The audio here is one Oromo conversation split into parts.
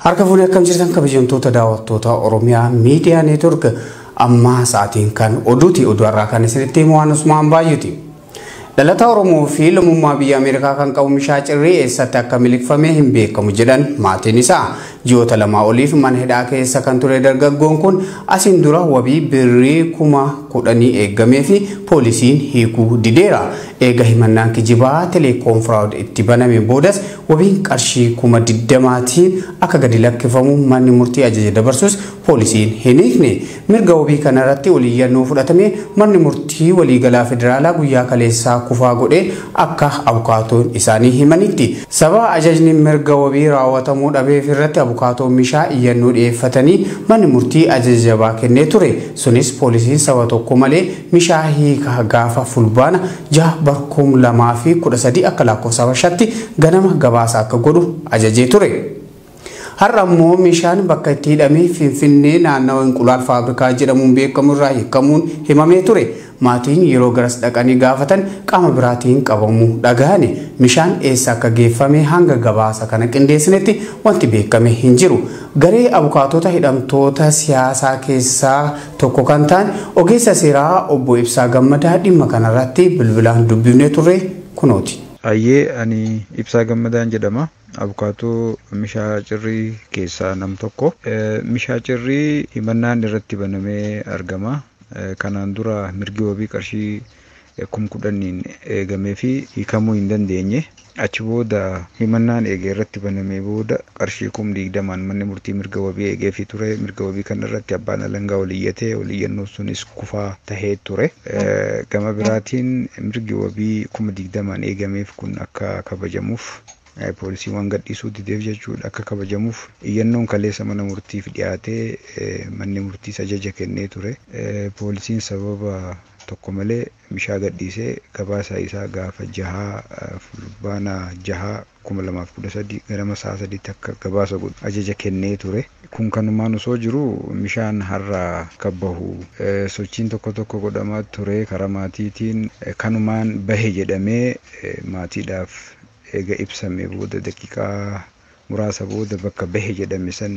Harka fuunee akkam jirtan kabajamtoota daawwattoota Oromiyaa Miidiyaa Neetwork ammaa sa'aatiin kan oduuti. Oduu har'aa kan isinitti himu waan Usmaan Baay'ooti. Dhalata Oromoo fi lammummaa biyya Ameerikaa kan qabu Mishaa Cirrii eessatti akka miliqfame hin beekamu jedhan maatiin isaa. Ji'oota lamaa oliif mana hidhaa keessa kan ture dargaggoon kun asiin dura wabii birrii 10,000 eeggamee fi poolisiin hiikuu dideera. Eega himannaan kijibaa telecom fraud itti baname boodas wabiin qarshii 20,000 akka gadi lakkifamu manni murtii ajaja dabarsus poolisiin hin hiikne. Mirga wabii kanarratti oliyyannoo fudhatame manni murtii waliigalaa federaalaa guyyaa kaleessaa kufaa godhee akka abukaatoon isaanii himanitti. Sababa ajajni mirga wabii raawwatamuu dhabeef irratti abukaatoon Mishaa iyyannoo dhiyeeffatanii manni murtii ajaja jabaa kennee ture. Sunis poolisiin saba tokko malee Mishaa hiika gaafa fulbaana 6/2013 akka lakkoofsa Habashaatti ganama gabaasa akka godhu ajajee ture. Har'a immoo Mishaan bakka itti hidhamee Finfinnee naannawa Inqulaal Faabrikaa jedhamuun beekamu irraa hiikamuun himamee ture. Maatiin yeroo garas dhaqanii gaafatan qaama biraatiin qabamuu dhagahani. Mishaan eessa akka geeffame hanga gabaasa kana qindeessinetti wanti beekame hin jiru. Garee abukaatota hidhamtoota siyaasaa keessaa tokko kan ta'an ogeessa seeraa obbo Ibsaa Gammadaa dhimma kanarratti bilbilaan dubbifnee turre kunooti. Ayyee, ani Ibsaa Gammadaan jedhama. Abukaatoo Mishaa Cirrii keessaa nam tokko. Mishaa Cirrii himannaan irratti banamee argama. Kanaan dura mirgi wabii qarshii 10,000 eegamee fi hiikamuu hin dandeenye. Achi booda himannaan eegee irratti banamee booda qarshii 20,000 manni murtii mirga wabii eegee fi ture. Mirga wabii kana irratti abbaan alangaa oliyyatee oliyyannoo sunis kufaa tahee ture. Gama biraatiin mirgi wabii 20,000 eegameef kun akka kabajamuuf poolisii waan gadhiisuu dideef jechuudha akka kabajamuuf iyyannoon kaleessa mana murtiif dhiyaatee manni murtiis ajaja kennee ture. Poolisiin sababa tokko malee Mishaa gadhiisee gabaasa isaa gaafa 6 fulbaana 6 2013 ganama sa'a 3tti akka gabaasa godhu ajaja kennee ture. Kun kanumaan osoo jiru Mishaan har'a akka bahu sochiin tokko tokko godhamaa ture karaa maatiitiin kanumaan bahe jedhamee maatiidhaaf eega ibsame booda daqiiqaa muraasa booda bakka bahe jedhame san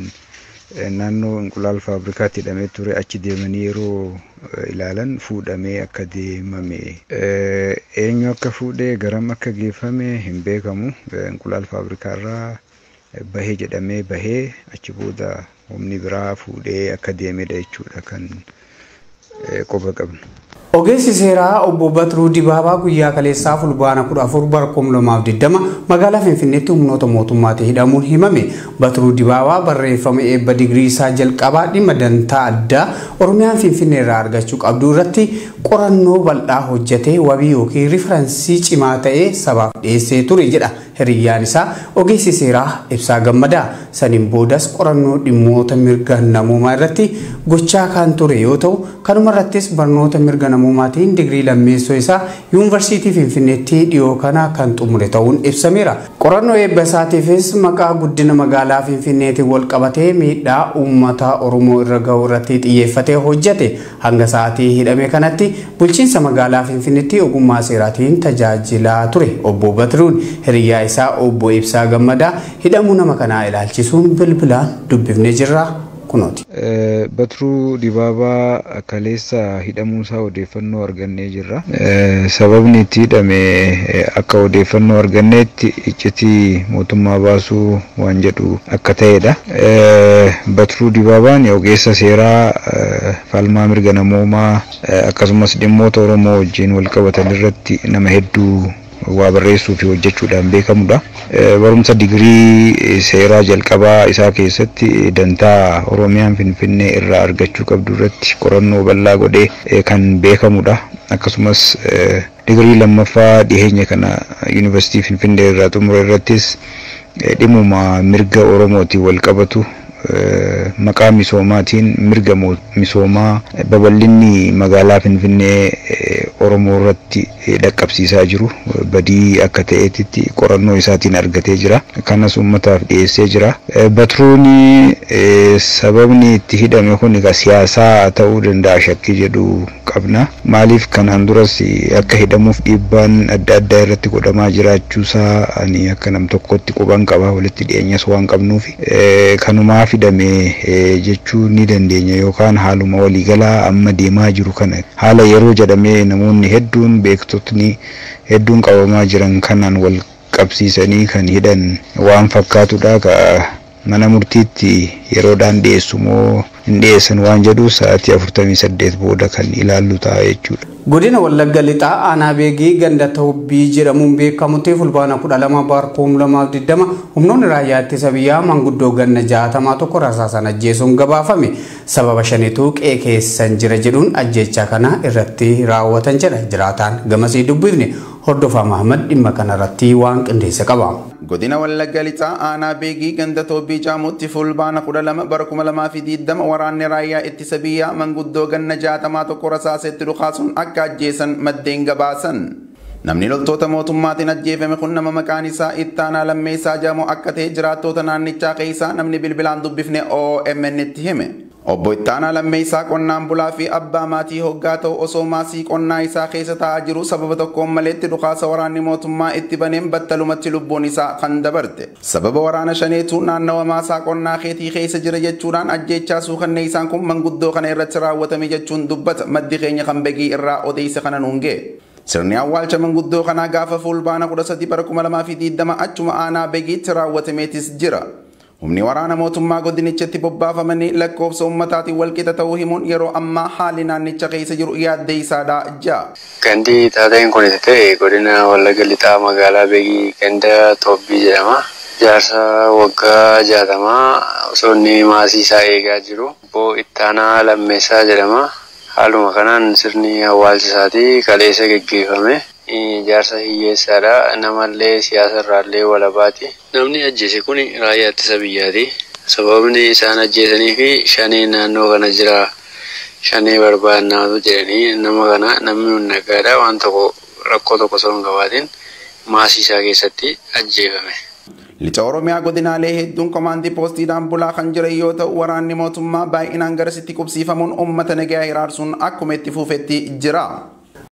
naannoo Inqulaal Faabrikaatti hidhamee ture achi deemanii yeroo ilaalan fuudhamee akka deemame. Eenyu akka fuudhee garam akka geeffame hin beekamu. Inqulaal Faabrikaarraa bahee jedhamee bahee achi booda humni biraa fuudhee akka deemedha jechuudha kan qoba qabnu. Ogeessi seeraa obbo Batiruu Dibaabaa guyyaa kaleessaa fulbaana 14 bara 2020 magaalaa Finfinneetti humnoota mootummaatiin hidhamuun himame. Batiruu Dibaabaa barreeffama eebba digirii isaa jalqabaa dhimma dantaa addaa Oromiyaan Finfinnee irraa argachuu qabdu irratti qorannoo bal'aa hojjetee wabii yookiin riifaransii cimaa ta'e sabaaf dhiyeessee ture jedha hiriyyaan isaa ogeessi seeraa Ibsaa Gammadaa. Saniin boodas qorannoo dhimmoota mirga namoomaa irratti gochaa kan ture yoo ta'u kanuma irrattis barnoota mirga namoomaatiin digirii lammeessoo isaa yuunivarsiitii Finfinneetti dhiyoo kana kan xumure ta'uun ibsameera. Qorannoo eebba isaatiifis maqaa guddina magaalaa Finfinneetiin wal qabatee miidhaa uummata Oromoo irra gahu irratti xiyyeeffatee hojjete. Hanga sa'aatii hidhame kanatti bulchiinsa magaalaa Finfinneetti ogummaa seeraatiin tajaajilaa ture. Obbo Batiruun hiriyyaa isaa obbo Ibsaa Gammadaa hidhamuu nama kanaa ilaalchisuun bilbilaan dubbifnee jirra. Kunooti. Batiruu Dibaabaa kaleessa hidhamuusaa odeeffannoo argannee jirra. Sababni itti hidhame akka odeeffannoo arganneetti iccitii mootummaa baasuu waan jedhu akka ta'edha. Batiruu Dibaabaan ogeessa seeraa falmaa mirga namoomaa akkasumas dhimmoota Oromoo wajjin wal qabatan irratti nama hedduu waa barreessuu fi hojjechuudhaan beekamudha. Barumsa digirii seeraa jalqabaa isaa keessatti dantaa Oromiyaan Finfinnee irraa argachuu qabdu irratti qorannoo bal'aa godhee kan beekamudha. Akkasumas digirii lammaffaa dhiheenya kana yuunivarsiitii Finfinnee irraa xumure irrattis dhimmuma mirga Oromootiin wal qabatu maqaa misoomaatiin mirga misoomaa babal'inni magaalaa Finfinnee Oromoo irratti dhaqqabsiisaa jiru badii akka ta'eetitti qorannoo isaatiin argatee jira. Kanas uummataaf dhiyeessee jira. Batruun sababni itti hidhame kun egaa siyaasaa ta'uu danda'a shakkii jedhu qabna. Maaliif kanaan duras akka hidhamuuf dhiibbaan adda addaa irratti godhamaa jiraachuusaa ani akka nam tokkotti quban qaba, walitti dhiyeenyas waan qabnuuf kanumaaf hidhame jechuu ni dandeenya, yookaan haaluma waliigalaa amma deemaa jiru kana haala yeroo jedhamee namoonni hedduun beektotni hedduun qabamaa jiran kanaan wal qabsiisanii kan hidhan waan fakkaatudha. Mana murtiitti yeroodhaan dhiyeessu moo hin dhiyeessan waan jedhu sa'aatii 48 booda kan ilaallu ta'a jechuudha. Godina Wallagga Lixaa aanaa Beegii ganda Toobbii jedhamuun beekamutti fulbaana 12 bara 2020 humnoonni raayyaa ittisa biyyaa manguddoo ganna 60 tokko rasaasan ajjeesuun gabaafame. Sababa shaniitu qe'ee keessan jira jedhuun ajjeechaa kana irratti raawwatan jedha jiraataan gamasii dubbifne. Hordofaa Mahamad dhimma kanarratti waan qindeesse qaba. Godina Wallagga Lixaa aanaa Beegii ganda Toobbii Caamutti fulbaana 12 bara 2020 waraanni raayyaa ittisa biyyaa manguddoo ganna 60 tokko rasaasetti dhukaasuun akka ajjeesan maddeen gabaasan. Namni loltoota mootummaatiin ajjeefame kun nama maqaan isaa Ittaanaa Lammeessaa Jaamoo akka ta'e jiraattoota naannichaa keessaa namni bilbilaan dubbifne OMN itti hime. Obbo Ittaanaa Lammeessaa qonnaan bulaa fi abbaa maatii hoggaa ta'u osoo maasii qonnaa isaa keessa taa'aa jiru sababa tokkoon maletti dhukaasa waraanni mootummaa itti baneen battalumatti lubbuun isaa kan dabarte. Sababa waraana shaneetu naannawa maasaa qonnaa keetii keessa jira jechuudhaan ajjeechaa suukanneessaan kun manguddoo kana irratti raawwatame jechuun dubbata maddi keenya kan Begii irraa odeessa kana nuun ga'e. Sirni awwaalcha manguddoo kanaa gaafa fulbaana 13 bara 2020 achuma aanaa Begiitti raawwatameetis jira. Humni waraana mootummaa godinichatti bobbaafamanii lakkoofsa uummataatiin walqixa ta'uu himuun yeroo ammaa haalli naannicha keessa jiru yaaddeessaadha ja'a. Gandi taateen kun itti ta'e godina Wallagga Lixaa magaalaa Beegii ganda Toobbii jedhama. Jaarsa waggaa 60 osoo inni maasii isaa eegaa jiru. Obbo Ittaanaa Lammeessaa jedhama. Haaluma kanaan sirni awwaalcha isaatii kaleessa geggeeffame. Jaarsa hiyyeessaadha. Namallee siyaasarraallee walabaati. Namni ajjeese kun raayyaa ittisa biyyaati. Sababni isaan ajjeesanii fi shanee naannoo kana jira. Shanee barbaadnaatu jedhanii nama kana namni nagaadha waan tokko rakkoo tokko osoo hin qabaatin maasii isaa keessatti ajjeefame. Lixa Oromiyaa godinaalee hedduun komaandii poostiidhaan bulaa kan jiran yoo ta'u waraanni mootummaa baay'inaan garasitti qubsiifamuun uummata nagayaa hiraarsuun akkuma itti fufetti jira.